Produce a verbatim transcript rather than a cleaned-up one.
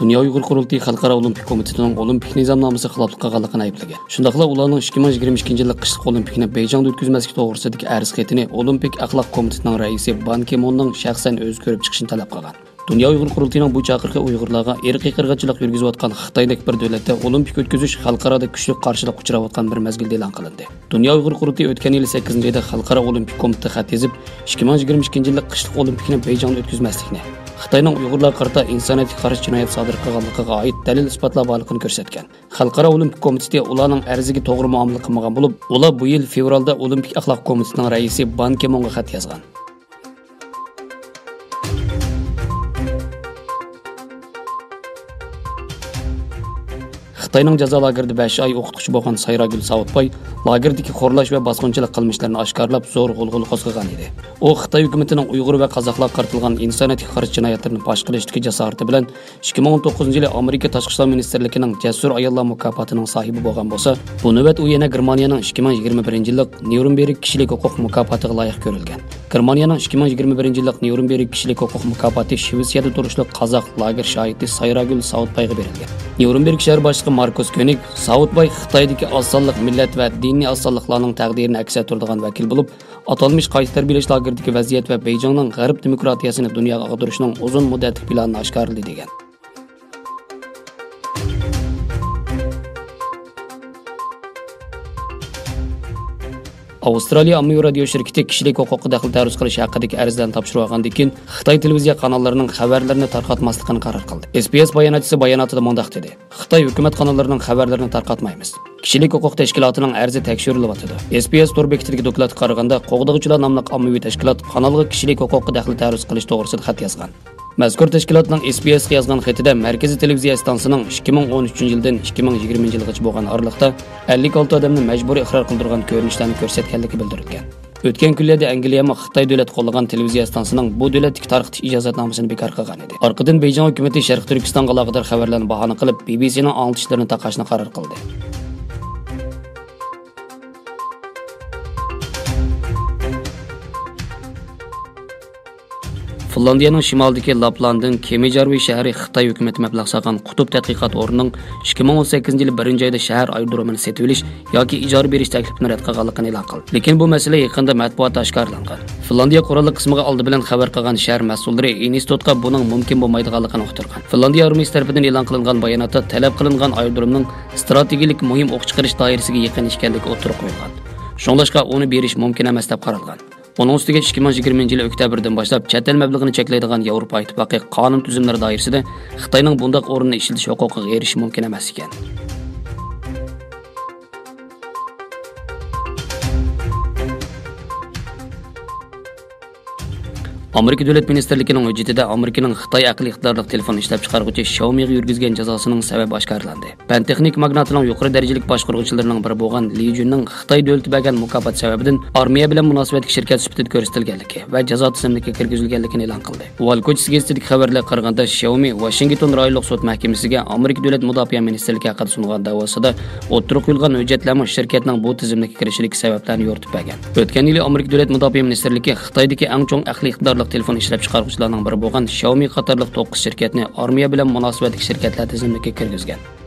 دۇنيا ئۇيغۇر قۇرۇلتىيى خەلقئارا ئولىمپىك كومىتېتىنىڭ ئولىمپىك نىزامنامىسىغا خىلاپلىق قىلغانلىقىنى ئەيىبلىگەن. شۇنداقلا ئۇلارنىڭ ئىككى مىڭ يىگىرمە ئىككىنچى يىللىق قىشلىق ئولىمپىكنى بېيجىڭدا ئۆتكۈزمەسلىك توغرىسىدىكى ئەرز خېتىنى ئولىمپىك ئەخلاق كومىتېتىنىڭ رەئىسى بان كى موننىڭ شەخسەن ئۆزى كۆرۈپ چىقىشىنى تەلەپ قىلغان. دۇنيا ئۇيغۇر قۇرۇلتىيىنىڭ بۇ چاقىرىقى ئۇيغۇرلارغا ئىرقىي قىرغىنچىلىق يۈرگۈزۈۋاتقان خىتايدەك بىر دۆلەتتە ئولىمپىك ئۆتكۈزۈش خەلقئارادا كۈچلۈك قارشىلىققا ئۇچراۋاتقان بىر مەزگىلدە ئېلان قىلىندى. دۇنيا ئۇيغۇر قۇرۇلتىيى ئۆتكەن يىلى سەككىزىنچى ئايدا خەلقئارا ئولىمپىك كومىتېتىغا خەت يېزىپ، ئىككى مىڭ يىگىرمە ئىككىنچى يىللىق قىشلىق ئولىمپىكنى بېيجىڭدا ئۆتكۈزمەسلىكنى، خىتاينىڭ ئۇيغۇرلارغا قارىتا ئىنسانىيەتكە قارشى جىنايەت سادىر قىلغانلىقىغا ئائىت دەلىل-ئىسپاتلار بارلىقىنى كۆرسەتكەن. خەلقئارا ئولىمپىك كومىتېتى ئۇلارنىڭ ئەرزىگە توغرا مۇئامىلە قىلمىغان بولۇپ، ئۇلار بۇ يىل فېۋرالدا ئولىمپىك ئەخلاق كومىتېتىنىڭ رەئىسى بان كى مونغا خەت يازغان. خىتاينىڭ جازا لاگېرىدا بەش ئاي ئوقۇتقۇچى بولغان سايراگۈل ساۋۇتباي لاگېردىكى خورلاش ۋە باسقۇنچىلىق قىلمىشلىرىنى ئاشكارىلاپ، زور غۇلغۇلا قوزغىغان ئىدى. ئۇ خىتاي ھۆكۈمىتىنىڭ ئۇيغۇر ۋە قازاقلارغا قارىتىلغان ئىنسانىيەتكە قارشى جىنايەتلىرىنى پاش قىلىشتىكى جاسارىتى بىلەن ئىككى مىڭ ئون توققۇزىنچى يىلى ئامېرىكا تاشقى ئىشلار مىنىستىرلىكىنىڭ جەسۇر ئاياللار مۇكاپاتىنىڭ ساھىبى بولغان بولسا، بۇ نۆۋەت ئۇ يەنە گېرمانىيەنىڭ ئىككى مىڭ يىگىرمە بىرىنچى يىللىق نيۇرنبېرگ كىشىلىك ھوقۇق مۇكاپاتىغا لايىق كۆرۈلگەن. گېرمانىيەنىڭ ئىككى مىڭ يىگىرمە بىرىنچى يىللىق نيۇرنبېرگ كىشىلىك ھوقۇق مۇكاپاتى شىۋېتسىيەدە تۇرۇشلۇق قازاق لاگېر شاھىتى سايراگۈل ساۋۇتبايغا بېرىلگەن. نيۇرنبېرگ شەھەر باشلىقى ماركۇس كۆنىگ ساۋۇتباي خىتايدىكى ئاز سانلىق مىللەت ۋە دىنىي ئاز سانلىقلارنىڭ تەقدىرىنى ئەكس ئەتتۈرىدىغان ۋەكىل بولۇپ، ئاتالمىش قايتا تەربىيەلەش لاگېرىدىكى ۋەزىيەت ۋە بېيجىڭنىڭ غەرب دېموكراتىيەسىنى دۇنياغا ئاغدۇرۇشنىڭ ئۇزۇن مۇددەتلىك پىلانىنى ئاشكارىلىدى، دېگەن. ئاۋسترالىيە ئاممىۋى رادىيو شىركىتى كىشىلىك ھوقۇققا دەخلى تەرۇز قىلىش ھەققىدىكى ئەرزلەرنى تاپشۇرۇۋالغاندىن كېيىن، خىتاي تېلېۋىزىيە قاناللىرىنىڭ خەۋەرلىرىنى تارقاتماسلىقىنى قارار قىلدى. ئېس بى ئېس باياناتچىسى باياناتىدا مۇنداق دېدى: «خىتاي ھۆكۈمەت قاناللىرىنىڭ خەۋەرلىرىنى تارقاتمايمىز. كىشىلىك ھوقۇق تەشكىلاتىنىڭ ئەرزى تەكشۈرۈلۈۋاتىدۇ.» ئېس بى ئېس تور بېكىتىدىكى دوكلاتقا قارىغاندا، قوغدىغۇچىلار ناملىق ئاممىۋى تەشكىلات قانالغا كىشىلىك ھوقۇققا دەخلى تەرۇز قىلىش توغرىسىدا خەت يازغان. مەزكۇر تەشكىلاتنىڭ ئېس بى ئېسقا يازغان خېتىدە مەركىزىي تېلېۋىزىيە ئىستانسىسىنىڭ ئىككى مىڭ ئون ئۈچىنچى يىلدىن ئىككى مىڭ يىگىرمىنچى يىلغىچە بولغان ئارىلىقتا ئەللىك ئالتە ئادەمنى مەجبۇرىي ئىقرار قىلدۇرغان كۆرۈنۈشلەرنى كۆرسەتكەنلىكى بىلدۈرۈلگەن. ئۆتكەن كۈنلەردە ئەنگلىيەمۇ خىتاي دۆلەت قوللىغان تېلېۋىزىيە ئىستانسىسىنىڭ بۇ دۆلەتتىكى تارقىتىش ئىجازەتنامىسىنى بىكار قىلغان ئىدى. ئارقىدىن بېيجىڭ ھۆكۈمىتى شەرقىي تۈركىستانغا ئالاقىدار خەۋەرلەرنى باھانە قىلىپ، بى بى سىنىڭ ئاڭلىتىشلىرىنى تاقاشنى قارار قىلدى. فىنلاندىيەنىڭ شىمالىدىكى لاپلاندىن كېمىجارۋى شەھىرى خىتاي ھۆكۈمىتى مەبلەغ سالغان قۇتۇپ تەتقىقات ئورنىنىڭ ئىككى مىڭ ئون سەككىزىنچى يىلى بىرىنچى ئايدا شەھەر ئايرودرومىنى سېتىۋېلىش ياكى ئىجارە بېرىش تەكلىپىنى رەت قىلغانلىقىنى ئېلان قىلدى. لېكىن بۇ مەسىلە يېقىندا مەتبۇئاتتا ئاشكارىلانغان. فىنلاندىيە قوراللىق قىسمىغا ئالدى بىلەن خەۋەر قىلغان شەھەر مەسئۇللىرى ئىنستىتۇتقا بۇنىڭ مۇمكىن بولمايدىغانلىقىنى ئۇقتۇرغان. فىنلاندىيە ئارمىيىسى تەرىپىدىن ئېلان قىلىنغان باياناتتا تەلەپ قىلىنغان ئايرودرومنىڭ ستراتېگىيەلىك مۇھىم ئوق چىقىرىش دائىرىسىگە يېقىن ئىكەنلىكى ئوتتۇرىغا قويۇلغان. شۇڭلاشقا ئۇنى بېرىش مۇمكىن ئەمەس دەپ قارالغان. ئۇنىڭ ئۈستىگە ئىككى مىڭ يىگىرمىنچى يىلى ئۆكتەبىردىن باشلاپ چەت ئەل مەبلىغىنى چەكلەيدىغان ياۋروپا ئىتتىپاقى قانۇن تۈزۈملىرى دائىرىسىدە خىتاينىڭ بۇنداق ئورۇننى ئىشلىتىش ھوقۇقىغا ئېرىشىش مۇمكىن ئەمەس ئىكەن. ئامېرىكا دۆلەت مىنىستىرلىكىنىڭ ھۆججىتىدە ئامېرىكىنىڭ خىتاي ئەقلىي ئىقتىدارلىق تېلېفون ئىشلەپچىقارغۇچى شياۋمىغا يۈرگۈزگەن جازاسىنىڭ سەۋەبى ئاشكارىلاندى. پەن تېخنىكا ماگناتىنىڭ يۇقىرى دەرىجىلىك باشقۇرغۇچىلىرىنىڭ بىرى بولغان لى جۈننىڭ خىتاي دۆلىتى بەرگەن مۇكاپات سەۋەبىدىن ئارمىيە بىلەن مۇناسىۋەتلىك شىركەت سۈپىتىدە كۆرسىتىلگەنلىكى ۋە جازا تىزىملىكىگە كىرگۈزۈلگەنلىكىنى ئېلان قىلدى. ۋال كوچىسى گېزىتىدىكى خەۋەرلەرگە قارىغاندا، شياۋمى ۋاشىنگتون رايونلۇق سوت مەھكىمىسىگە ئامېرىكا دۆلەت مۇداپىئە مىنىستىرلىكى ھەققىدە سۇنغان دەۋاسىدا ئوتتۇرىغا قويۇلغان ھۆججەتلەرمۇ شىركەتنىڭ بۇ تىزىملىككە كىرىشىدىكى سەۋەبلەرنى يورۇتۇپ بەرگەن. ئۆتكەن يىلى ئامېرىكا دۆلەت مۇداپىئە مىنىستىرلىكى خىتايدىكى ئەڭ چوڭ ئەقلىي ئىقتىدارلىق تېلېفون ئىشلەپچىقارغۇچىلارنىڭ بىرى بولغان شياۋمى قاتارلىق توققۇز شىركەتنى ئارمىيە بىلەن مۇناسىۋەتلىك شىركەتلەر تىزىملىكىگە كىرگۈزگەن.